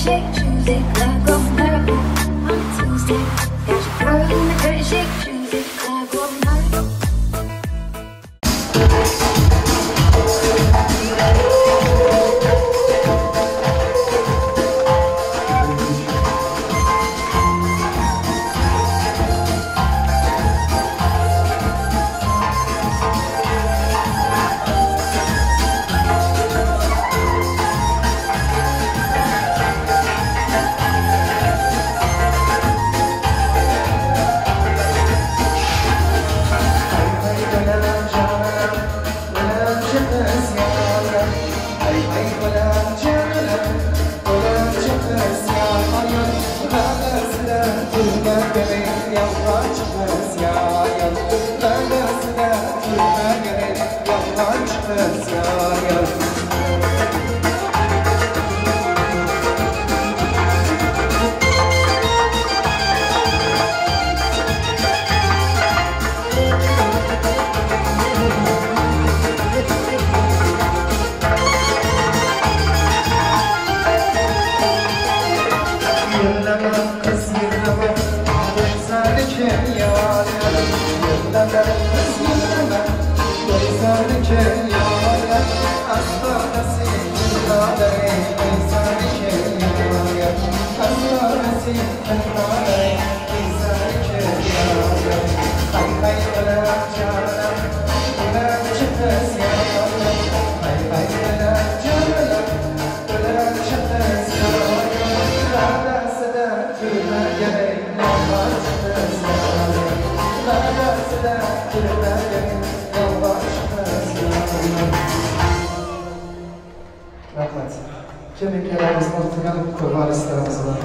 Shake Tuesday, club go murder on a Tuesday. Got your girl in the dirty shake Tuesday, club go murder. Rahmat. Kim ikkalamizni o'tirgan vorislarimiz bor.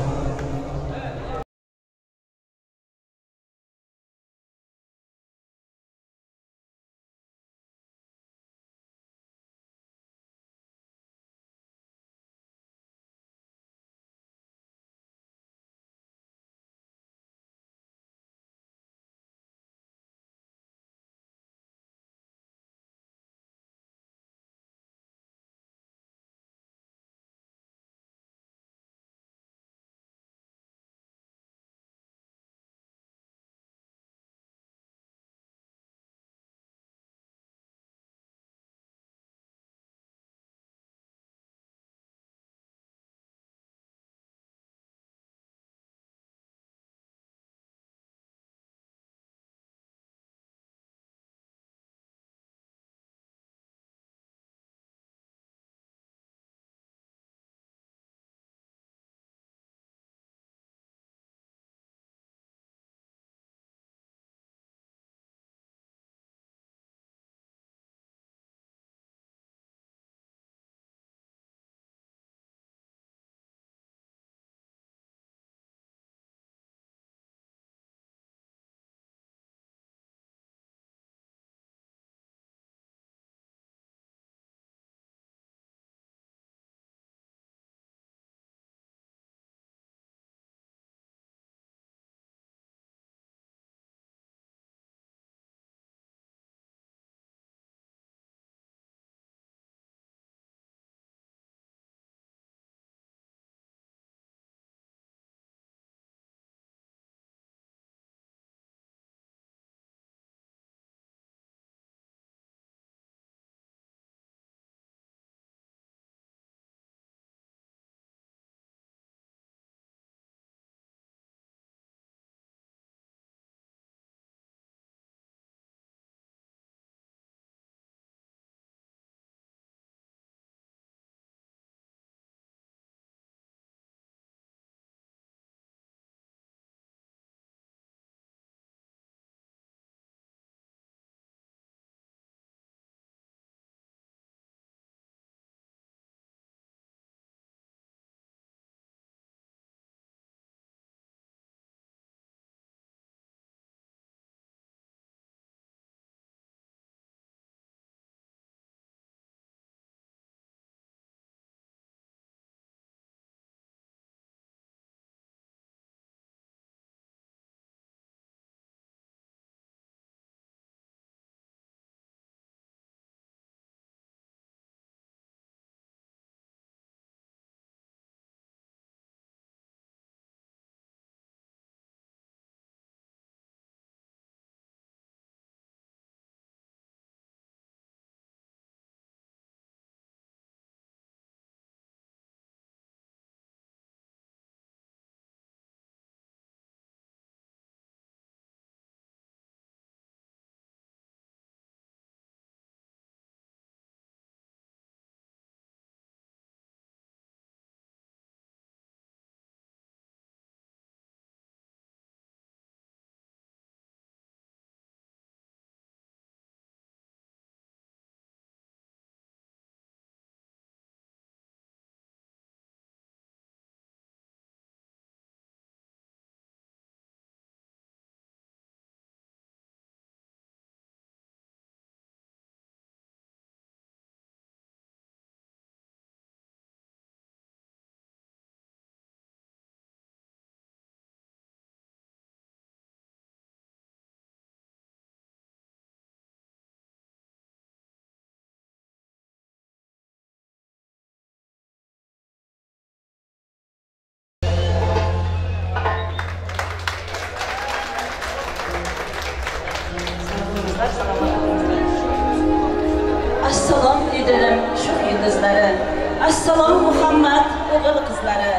Muhammad o'g'il qizlari,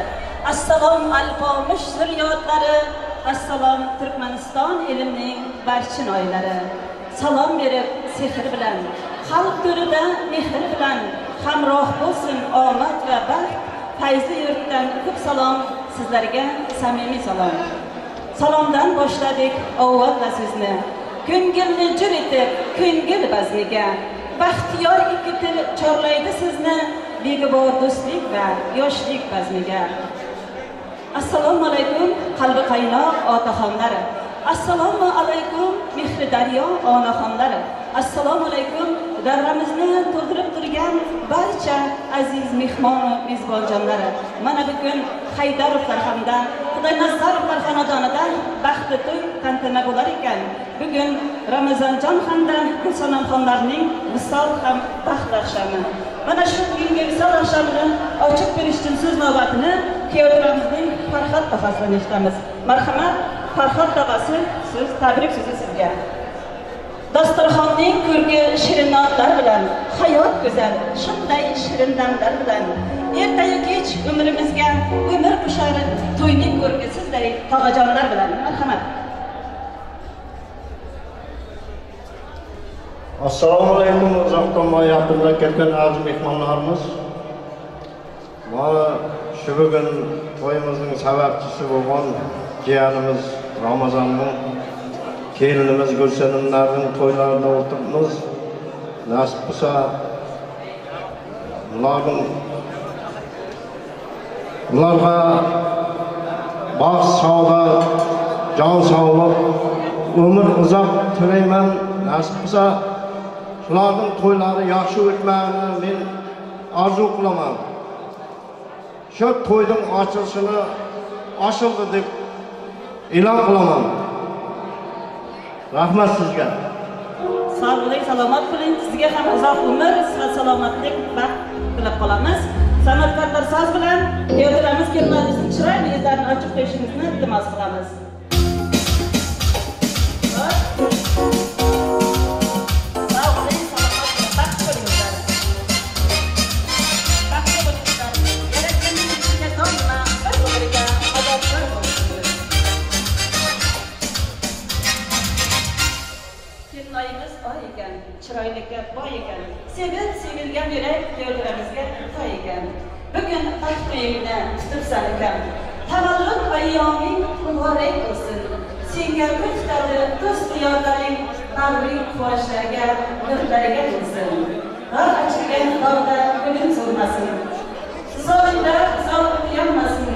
assalom Alpomish zurriyotlari, assalom Turkmaniston elimining barchin oylari. Salom berib sehr bilan, xalq to'rida mehr bilan hamroh bo'lsin omad va baxt. Fayzli yurtdan ko'p salom, sizlarga samimiy salom. Salomdan boshladik avval va so'zni. Ko'ngilni jur etib, ko'ngil bazmiga. Baxtiyor ikki til chorlaydi sizni, beg'ubor do'stlik va yoshlik bazmiga. Assalomu alaykum qalbi qaynoq otaxonlar. Assalomu alaykum mehri daryo onaxonlar. Assalomu alaykum davramizni to'ldirib turgan barcha aziz mehmon va mezbonjonlar. Mana bugun Haydarovlar hamda Xudoynazarovlar xonadonida baxtli to'y tantana bo'lar ekan. Bugun Ramazonjon hamda Gulsanamxonlarning visol ham baxt oqshomi. Mana shu bugungi visol oqshomini ochib berish uchun so'z navbatini kuyovlarimizning Farhod tog'asidan eshitamiz. Marhamat, Farhod tog'asi, so'z tabrik so'zi sizga. Dasturxonning ko'rki shirinotlar bilan, hayot go'zal shunday shirin damlar bilan. Ertayu kech umrimizga umr qo'shar to'yning ko'rki sizday tog'ajonlar bilan. Marhamat. Assalomu alaykum uzoqdan va yaqindan kelgan aziz mehmonlarimiz. Mana shu bugun to'yimizning sababchisi bo'lgan jiyanimiz Ramazonning, kelinimiz Gulsanimlarning to'ylarida o'tiribmiz. Nasib bo'lsa ularga baxt, saodat, jon sog'lik, umr uzoq tilayman. Nasib bo'lsa shularning to'ylari yaxshi o'tmagini men orzu qilaman. Shu to'yning ochilishini ochildi deb e'lon qilaman. Rahmat sizga. Sog'lik, salomat bo'ling. Sizga ham uzoq umr, sihat, salomatlik, baxt tilab qolamiz. San'atkorlar soz bilan kuyovlarimiz kelinlarimizning chiroyli yuzlarini ochib qo'yishingizni iltimos qilamiz. Sog'lik, salomat, baxt bo'linglar. Baxtli bo'linglar. Yaratganning sizga doimo bir-biriga madadkor bo'lsin. Kelinoyimiz oy ekan, chiroylikka boy ekan. Sevib sevilgan yurak kuyovlarimizga toy ekan. Bugun baxt to'yingni tutibsan ekan. Tavallud ayyoming muborak bo'lsin. Senga gul tutadi do'st diyorlaring, bag'ring quvonchlarga, nurlarga to'lsin. G'ar ochilgan tog'da gulim so'lmasin. Zolimlar zolim yonmasin.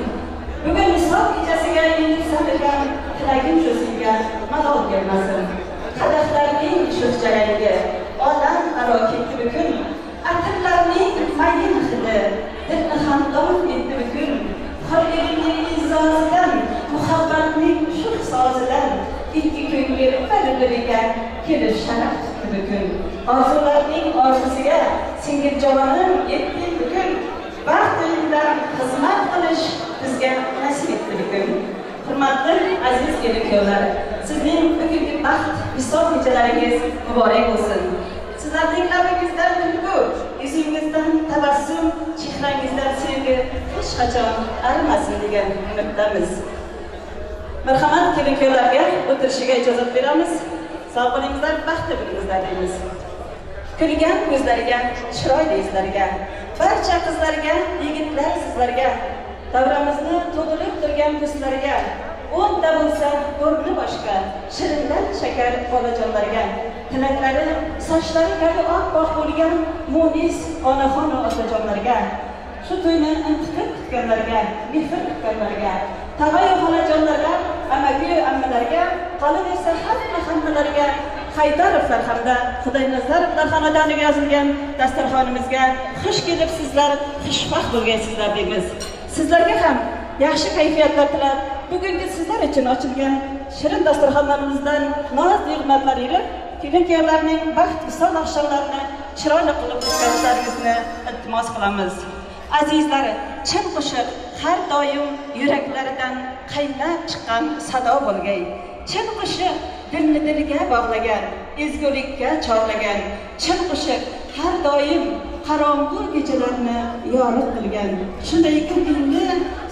Bugun misol kechasiga yetibsan ekan, tilagim shu senga malol kelmasin. Qadahlarning sho'rjarangi olam aro ketdi bugun. Atirlarning mayin hidi dilni xandon etdi bugun. Hurlikning izzozidan, muhabbatning shuh sozidan ikki ko'ngil bir-biriga kelib sharaf tutdi bugun. Orzularning orzusiga singiljonim yetdi bugun. Baxt to'yingdan xizmat qilish bizga nasib etdi bugun. Hurmatli aziz kelin-kuyovlar, sizning bugungi baxt visol kechalaringiz muborak bo'lsin. Sizlarning labingizdan kulgu, yuzingizdan tabassum, chehrangizdan sevgi hech qachon arimasin degan umiddamiz. Marhamat, kelin-kuyovlarga o'tirishiga ijozat beramiz. Sog' bo'lingizlar, baxtli bo'lingizlar deymiz. Kulgan ko'zlarga, chiroyli yuzlarga, barcha qizlarga, yigitlar sizlarga, davramizni to'ldirib turgan do'stlarga, o'nta bo'lsa o'rni boshqa, shirindan shakar bolajonlarga, tilaklari sochlari kabi oppoq bo'lgan munis onaxon va otajonlarga, shu to'yni intiqib kutganlarga, mehr kutganlarga, tog'ayu xolajonlarga, amakiyu ammalarga, qolaversa hamma hammalarga Haydarovlar hamda Xudoynazarovlar xonadoniga yozilgan dasturxonimizga xush kelibsizlar, xushvaqt bo'lgaysizlar deymiz. Sizlarga ham yaxshi kayfiyatlar tilab, bugungi sizlar uchun ochilgan shirin dasturxonlarimizdan noz ne'matlar yig'ib, kelin-kuyovlarning baxt visol oqshomlarini chiroyli qilib o'tkazishlaringizni iltimos qilamiz. Azizlar, chin qo'shiq har doim yuraklaridan qaynab chiqqan sado bo'lgay. Chin qo'shiq dilni dilga bog'lagan, ezgulikka chorlagan. Chin qo'shiq har doim qorong'u kechalarni yorug' qilgan. Shunday ekan endi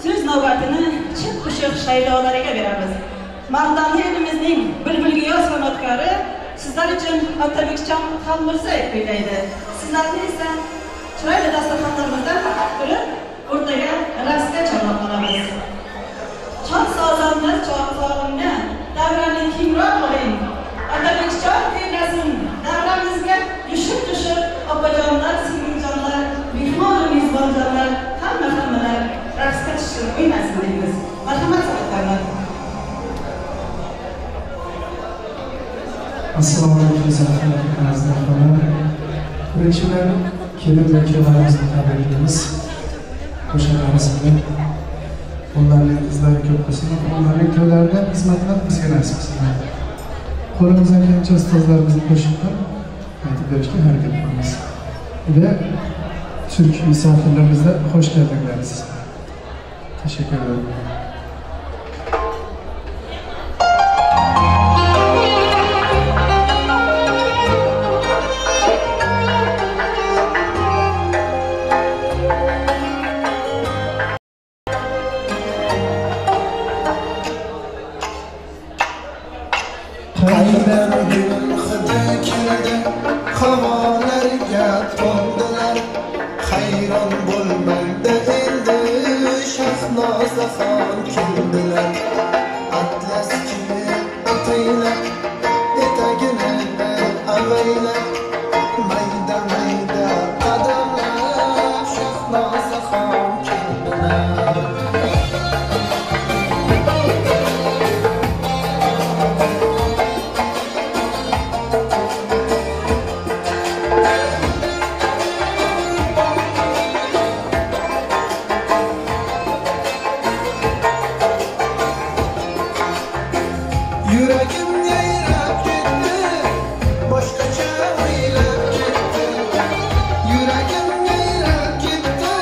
so'z navbatini chin qo'shiq shaydolariga beramiz. Mardona elimizning bulbulgiyo san'atkori sizlar uchun Otabekjon Xolmirzayev kuylaydi. Sizlarni esa chiroyli dasturxonlarimizdan turib o'rtaga raqsga chorlab qolamiz. Chol sozanda chol solimga davrani kengroq oling. Otabekjon kuylasin, davramizga tushib opajonlar, singiljonlar, mehmon va mezbonjonlar, hammalar raqsga tushib o'ynasin deymiz. Marhamat san'atkorlar. Assalomu alaykum aziz mehmonlar. Birinchidan kelin va kuyovlarimizni tabriklaymiz. Qo'shnilarimiz bilan ularning qizlari ko'p bo'lsin, ularning to'ylaridan xizmatlar bizga nasib qilsin. Qo'limizdan kelgancha ustozlarimizni qo'shiqqa aytib berishga harakat qilamiz. Va Türk misafirlerimizle hoş geldiniz. Teşekkür ederim. Qaydan gul hidi keldi, havolarga to'ldilar. Hayron bo'lmangda endi, Shahnozaxon keldilar. Atlas kiyib ataylab, etagini avaylab, mayda mayda qadamlab Shahnozaxon keldilar. Yuragim yayrab ketdi, boshqacha o'ylab ketdi. Yuragim yayrab ketdi,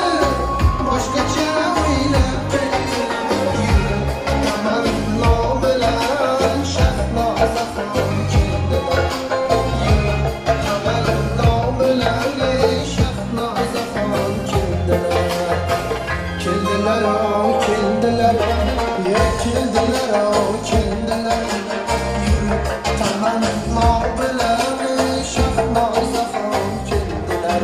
boshqacha o'ylab ketdi. Yurib tamanno bilan Shahnozaxon keldilar. Yurib tamanno bilan Shahnozaxon keldilar. Keldilar, keldilar, ya keldilar, keldilar. Yurib tamanno bilan Shahnozaxon keldilar.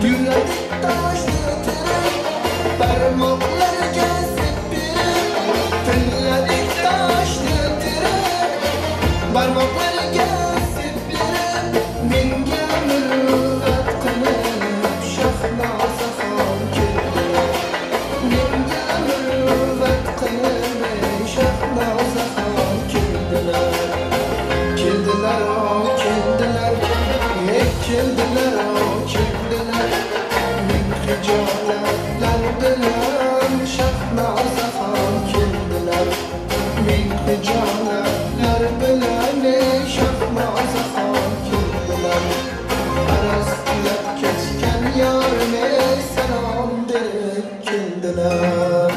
Gülledik taşlı terip, parmaklarga sepib, tilladik toshni terib, barmoqlarga sepib, menga muruvvat qilib Shahnozaxon keldilar. Menga muruvvat qilib Shahnozaxon keldilar. Keldilar, keldilar, keldilar, keldilar. Ming hijolatlar bilan Shahnozaxon keldilar. Ming hijolatlar bilan Shahnozaxon keldilar. Arastlab kechgan yorimga salom berib keldilar.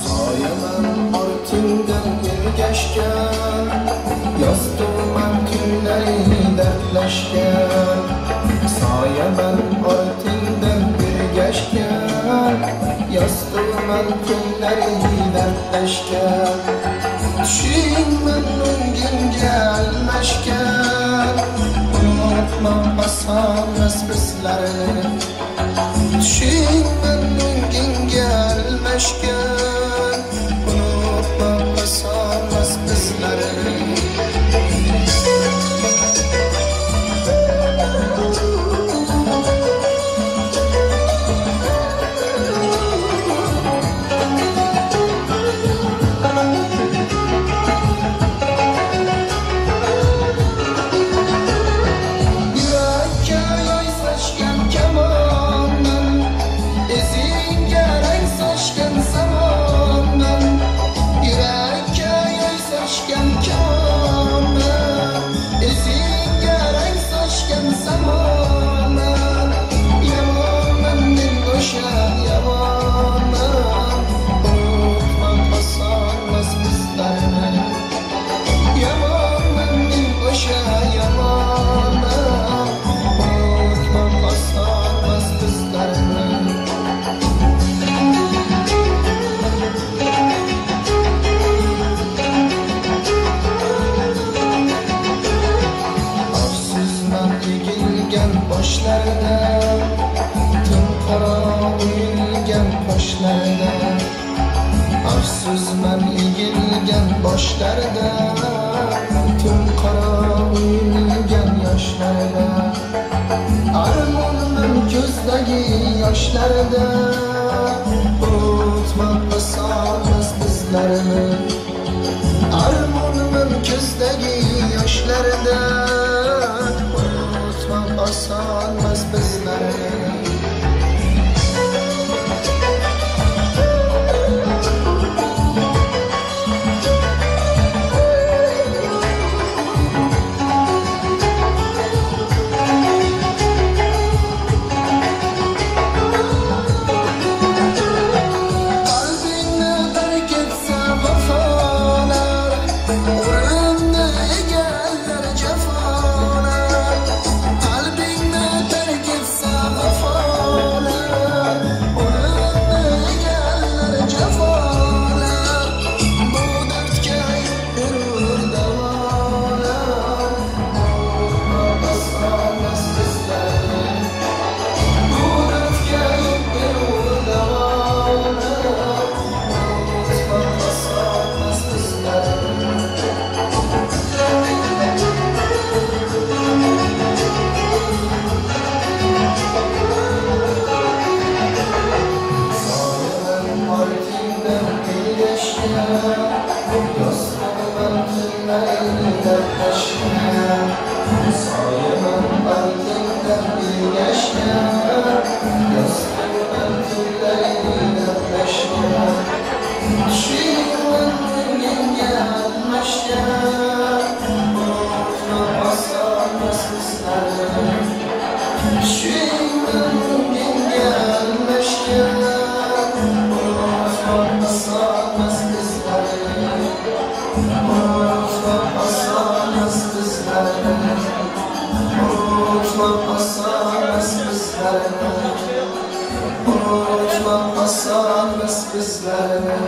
Soyaman ortingdan ergashgan, yostiqman tunlari dardlashgan. Soyaman ortingdan ergashgan, yostiqman tunlari dardlashgan. Tushingman o'ngimga almashgan, Unutmaq oson bizlarni. Tushingman o'ngingga almashgan, unutmaq oson bizlarni. Afsusman egilgan boshlarda, tun qora uyilgan yoshlarda, armonim ko'zdagi yoshlarda, unutmaq osonmas bizlarni. Armonim ko'zdagi yoshlarda, unutmaq osonmas bizlarni. Unutmaq osonmas bizlarni.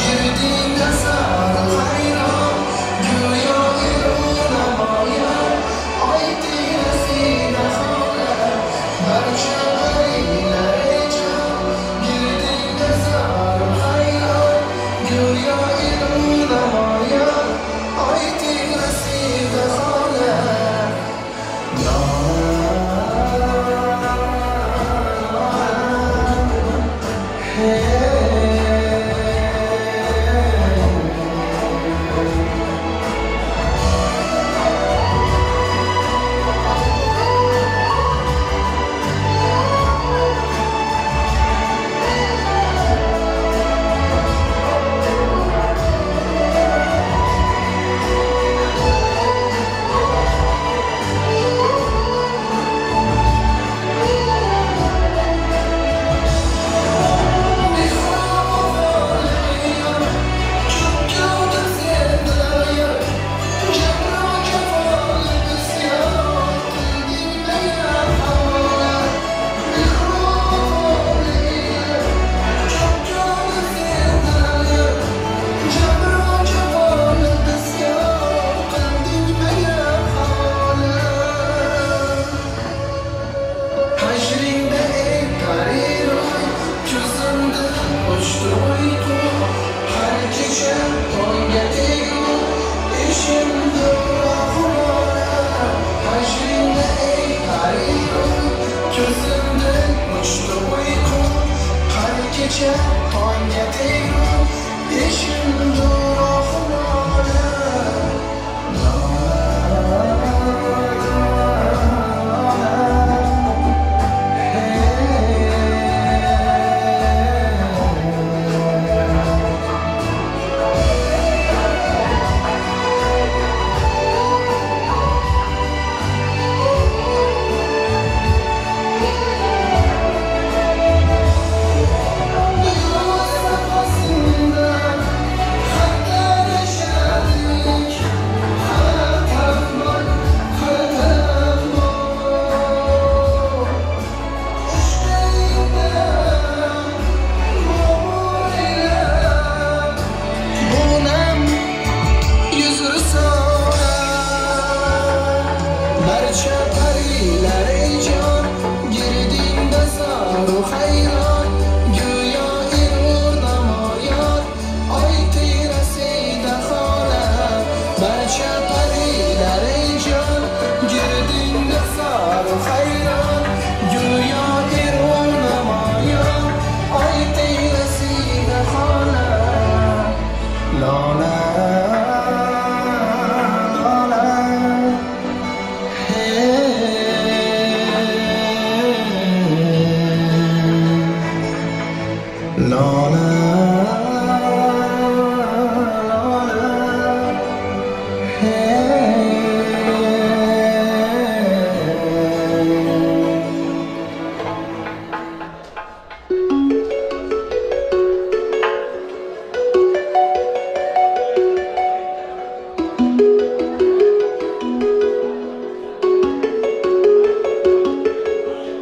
Girdi kecha tongga tegib Eşimdir ahvale.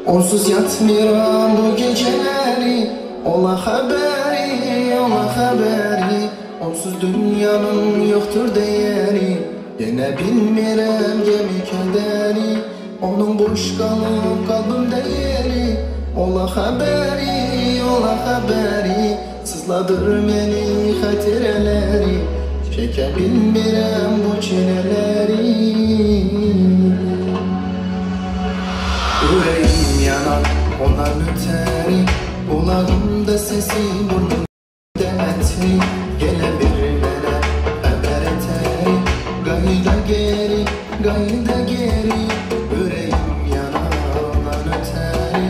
Onsuz yatmıram bu geceleri, ola haberi, ola haberi. Onsuz dünyanın yoktur değeri, yine bilmirəm gemi kederi. Onun boş kalıp kalbimde yeri, ola haberi, ola haberi. Sızladır beni hatireleri, çekebilmirəm bu çileleri. Yüreğim yanar ondan öteri, kulağımda sesi burnumda etri. Gele bir mənə haber eteri, qayda geri, qayda geri. Yüreğim yanar ondan öteri,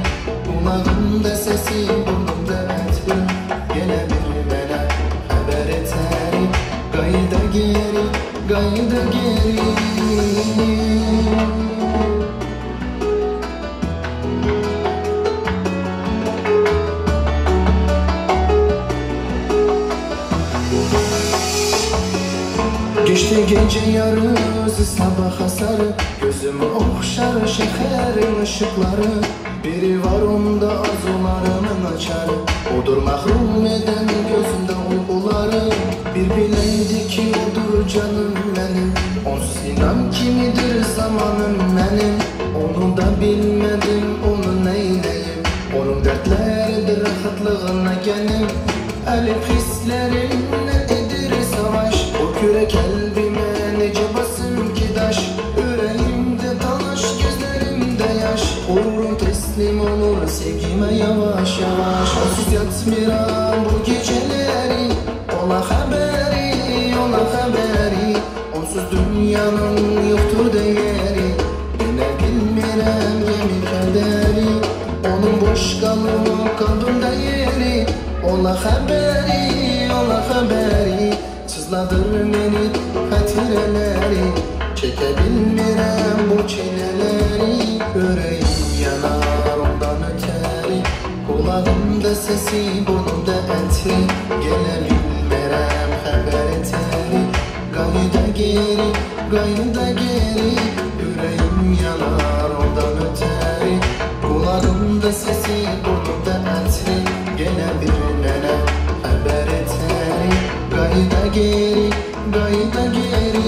kulağımda sesi burnumda etri. Gele bir mənə haber eteri, qayda geri, qayda geri. Geçti gece yarısı sabaha sarı, gözümü okşar şekerin ışıkları. Biri var onda arzularımın açarı, odur mahrum eden gözümde uykuları. Bir bileydi ki odur canım benim, onsuz inan kimidir zamanım benim. Onu da bilmedim onu neyleyim, onun dertleridir rahatlığına gelim. Elif hislerimle edir savaş, o küre kalbime nece basım ki daş. Yüreğimde talaş, gözlerimde yaş, olurum teslim olur sevgime yavaş yavaş. Onsuz yatmıram bu geceleri, ola haberi, ola haberi. Onsuz dünyanın yoktur değeri, yine bilmirəm gemi kederi. Onun boş kalıp kalbimde yeri, ola haberi, ola haberi. Sızladır beni hatireleri, çekebilmirəm bu çileleri. Yüreğim yanar ondan öteri, kulağımda sesi burnumda etri. Gele bilmirəm haber eteri, qayda geri, qayda geri. Yüreğim yanar ondan öteri, kulağımda sesi burnumda etri. Gele bir mənə haber eteri, qayda geri, qayda geri.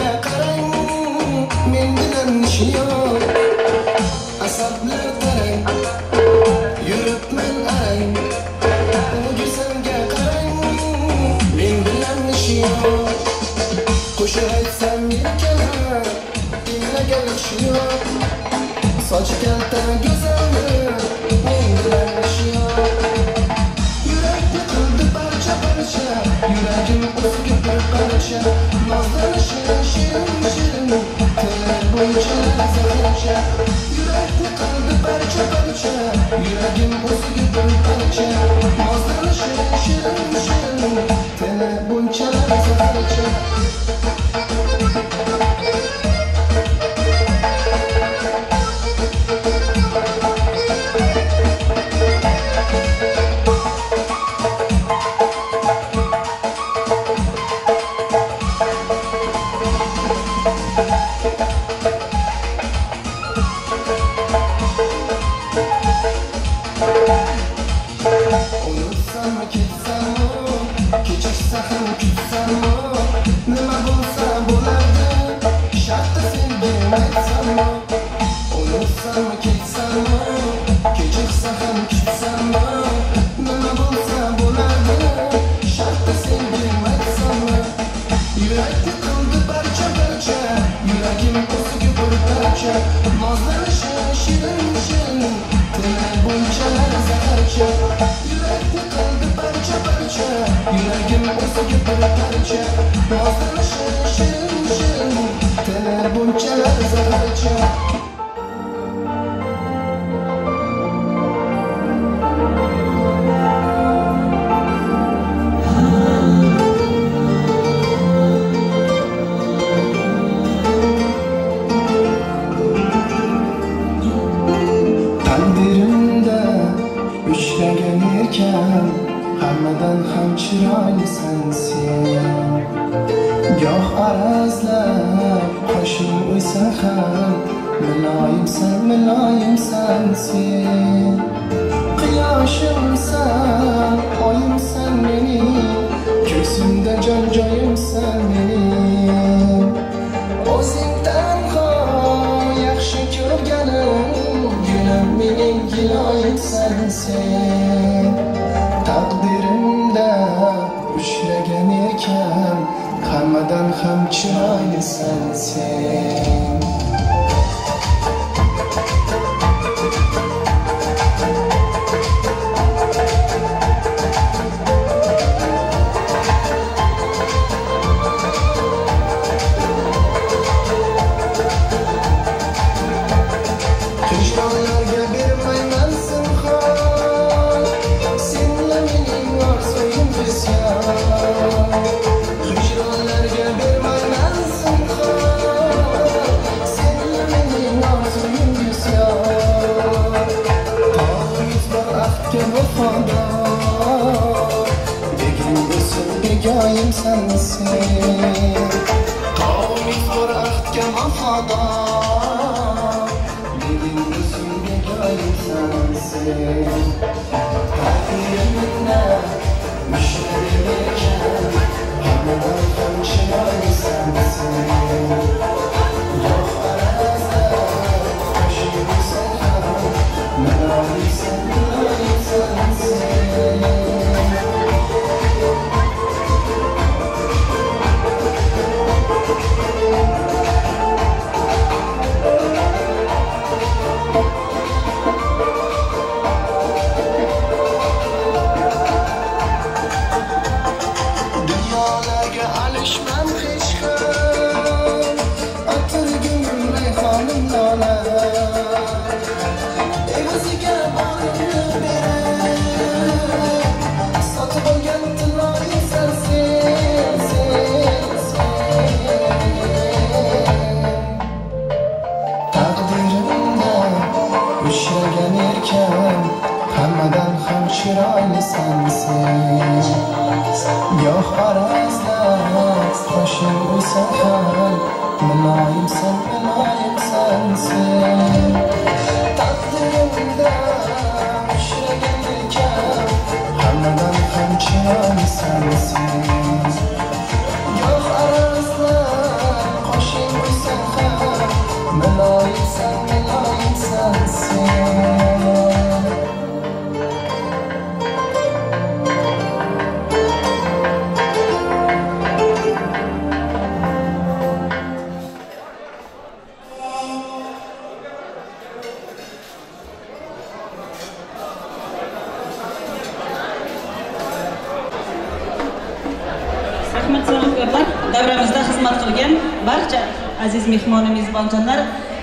go'zalga qarang, men bilan ishi yo'q. Asablar tarang, yuribman arang. Bu go'zalga qarang, men bilan ishi yo'q. Qo'shiq aytsam erkalar, tinglagan kishi yo'q. Sochi kalta go'zalni, men bilan ishi yo'q. Yurakni qildi parcha-parcha, yuragim o'ziga bir parcha. Nozlanishi shirin-shirin, tili bo'yicha zarcha. Yurakni qildi parcha-parcha, yuragim o'ziga bir parcha. Nozlanishi shirin-shirin, tili bo'yicha zarcha. Unutsam ketsam, kechiksa ham kutsam, nima bo'lsa bo'lardi, shartta sevgim aytsam. Unutsam ketsam, kechiksa ham kutsam, nima bo'lsa bo'lardi, shartta sevgim aytsam. Yurakni qildi parcha-parcha, yuragim o'ziga bir parcha. Nozlanishi shirin-shirin, tili bunchalar zaharcha. Yurakni qildi parcha-parcha, yuragim o'ziga bir parcha. Nozlanishi shirin-shirin, tili bunchalar zaharcha. Taqdirimda uchragan ekan, hammadan ham chiroylisan sen. Goh arazlab qoshing o'ysa ham, muloyimsan, muloyimsan sen. Quyoshimsan, oyimsan mening, ko'ksimda jon joyimsan mening. O'zing tanho yaxshi ko'rganim, gulim mening giloyimsan sen. Taqdirimda uchragan erkam, hammadan ham chiroylisan sen. Hicranlarga bermayman zinhor, senla mening orzuyim bisyor. Hicranlarga bermayman zinhor, senla mening orzuyim bisyor. Tog'imiz bor ahdga vafodor, begim o'zim begoyimsan sen. Tog'imiz bor ahdga vafodor, begim o'zim begoyimsan sen. Taqdirimda uchragan ekan, hammadan ham chiroylisan sen. Goh arazlab qoshing o'ysa ham, muloyimsan, muloyimsan sen. Dunyolarga alishmam hech ham, atirgim rayhonim lola. Evaziga borimni berib, sotib olgan tilloyimsan sen, sen, sen. Taqdirimda uchragan erkam, hammadan ham chiroylisan sen. Goh arazlab qoshing o'ysa ham, muloyimsan, muloyimsan sen. Taqdirimda uchragan ekan, hammadan ham chiroylisan sen. Goh arazlab Barcha aziz mehmon mezbonjonlar,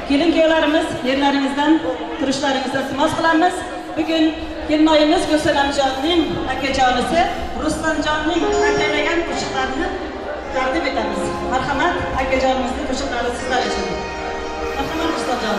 kelin kuyovlarimiz yerlaringizdan turishlaringizni iltimos qilamiz. Bugun kelinoyimiz Gulsanamjonning akajonisi Rustamjonning akalagan qo'shiqlarini taqdim etamiz. Marhamat, akajonimizning qo'shiqlari sizlar uchun. Marhamat Rustamjon.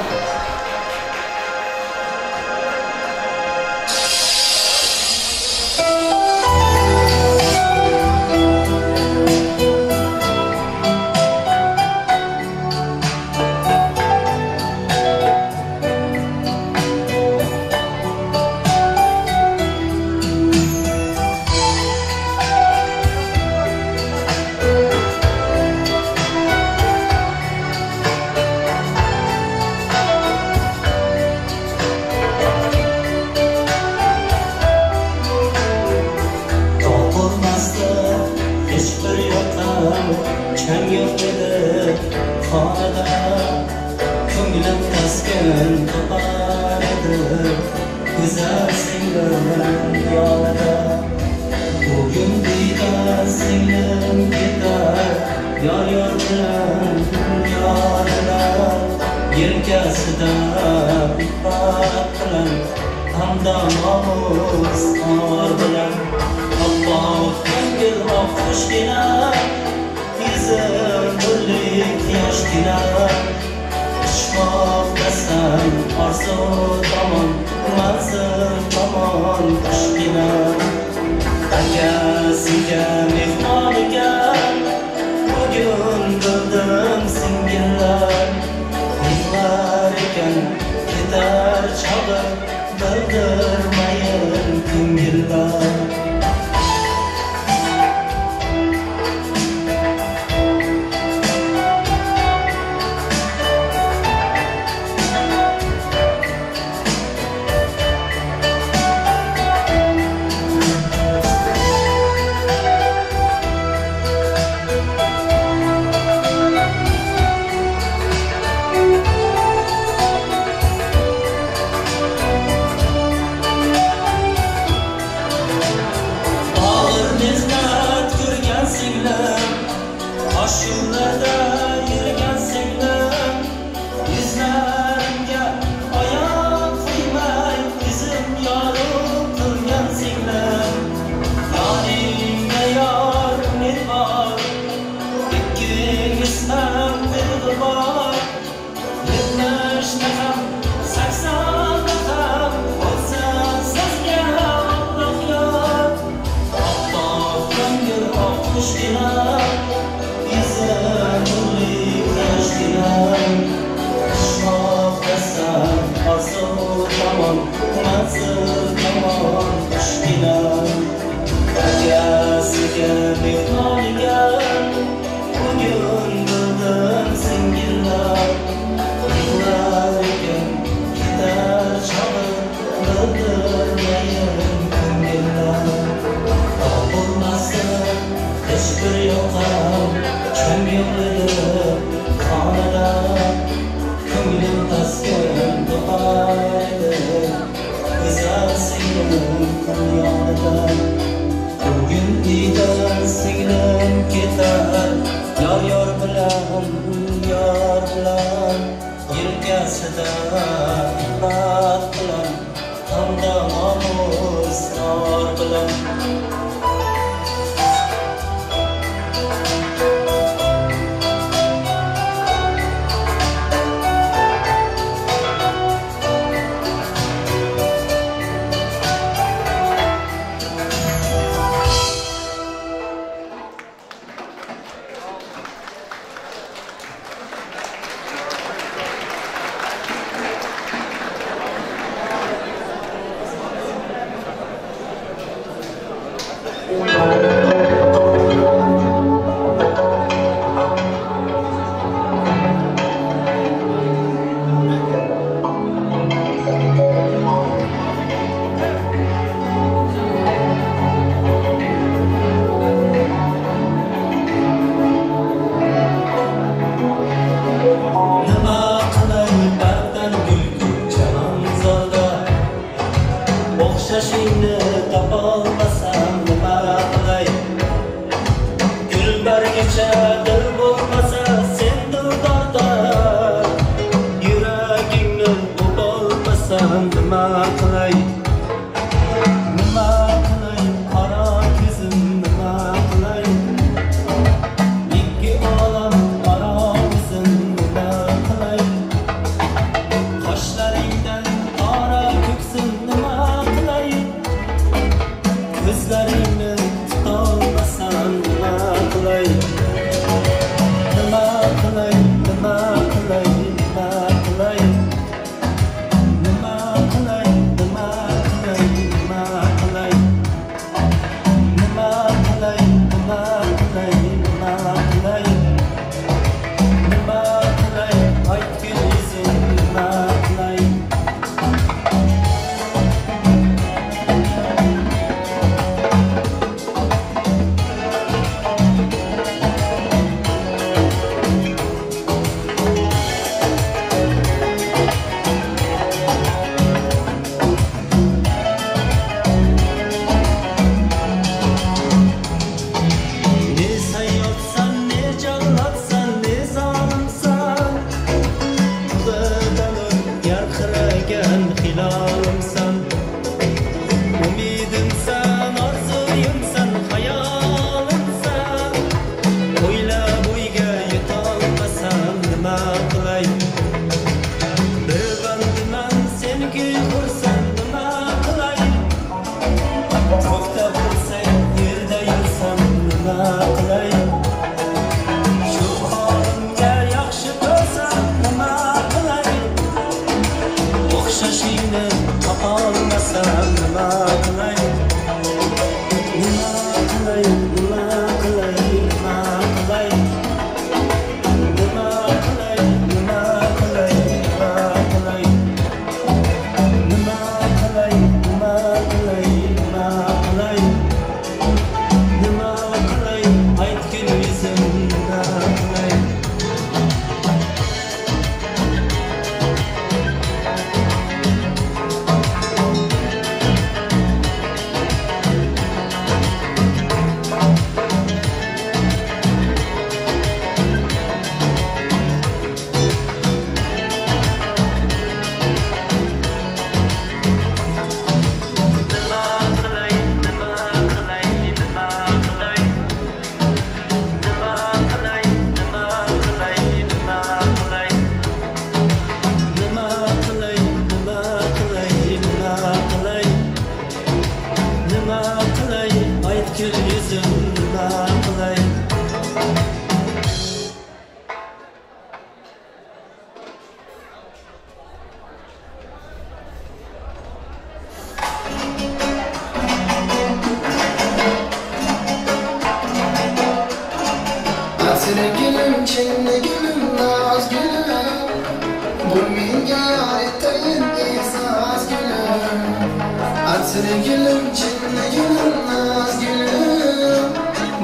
Asli gülüm, çinli gülüm, naz gülüm,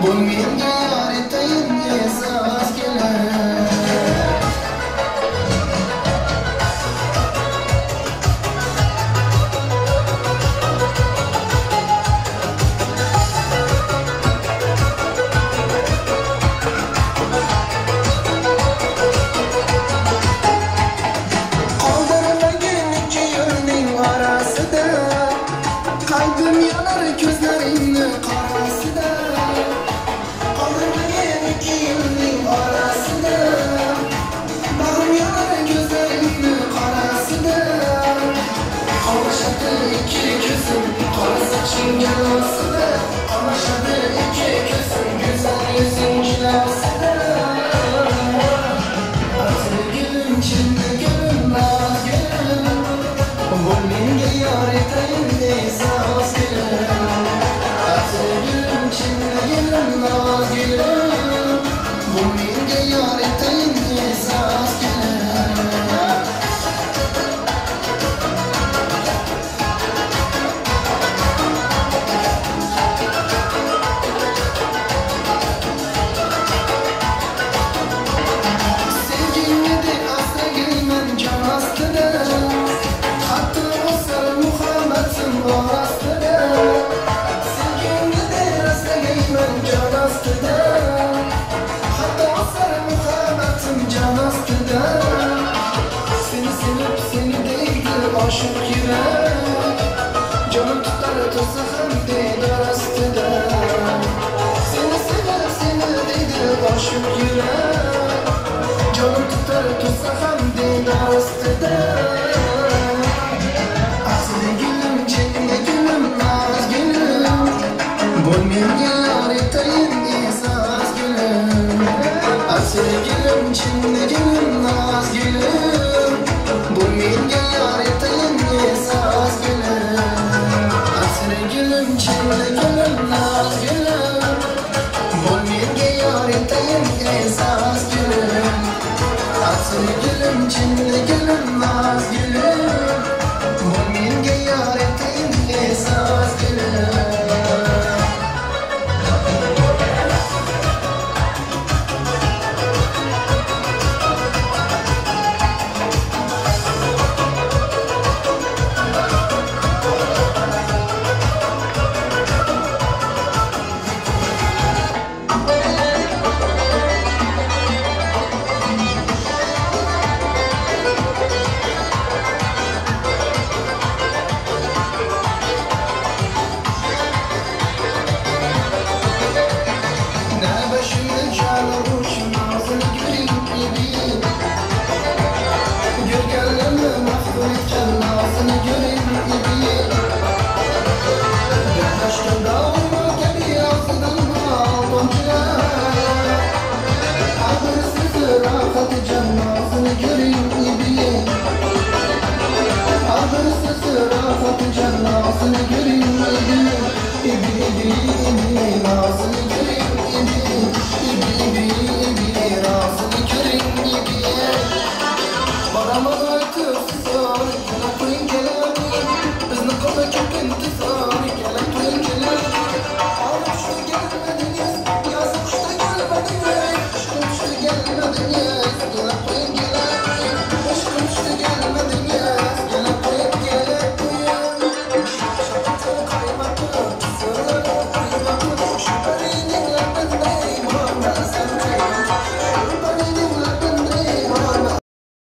bu menga yor etayin e'zoz gülüm. Qalbim yanar ko'zlaringni qorasida, qoldirmagin ikki yo'lning orasida. Bag'rim yonar ko'zlaringni qorasida, qomashadi ikki ko'zim qora soching galosida, qomashadi ikki ko'zim go'zal yuzing jilosida. Asli gulim, chinni gulim, noz gulim, bu menga yor etayin e'zoz gulim. Asli gulim, chinni gulim, noz gulim, bu menga yor etayin e'zoz gulim. Sevgingni deb asragayman jon ostida, hatto o'sar muhabbatim orasida. Sevgingni deb asragayman jon ostida, hatto o'sar muhabbatim jon ostida. Seni sevib seni deydi oshiq yurak, jonim tutar tursa ham diydor ostida. Seni sevib seni deydi oshiq yurak, jonim tutar tursa ham diydor ostida. Asli gulim, chinni gulim, noz gulim, bu menga yor etayin e'zoz gulim. Asli gulim, chinni gulim, noz gulim, bu menga yor etayin e'zoz gulim. Asli gulim, chinni gulim, noz gulim, bu menga yor etayin e'zoz gulim. Asli gulim, chinni gulim, noz gulim,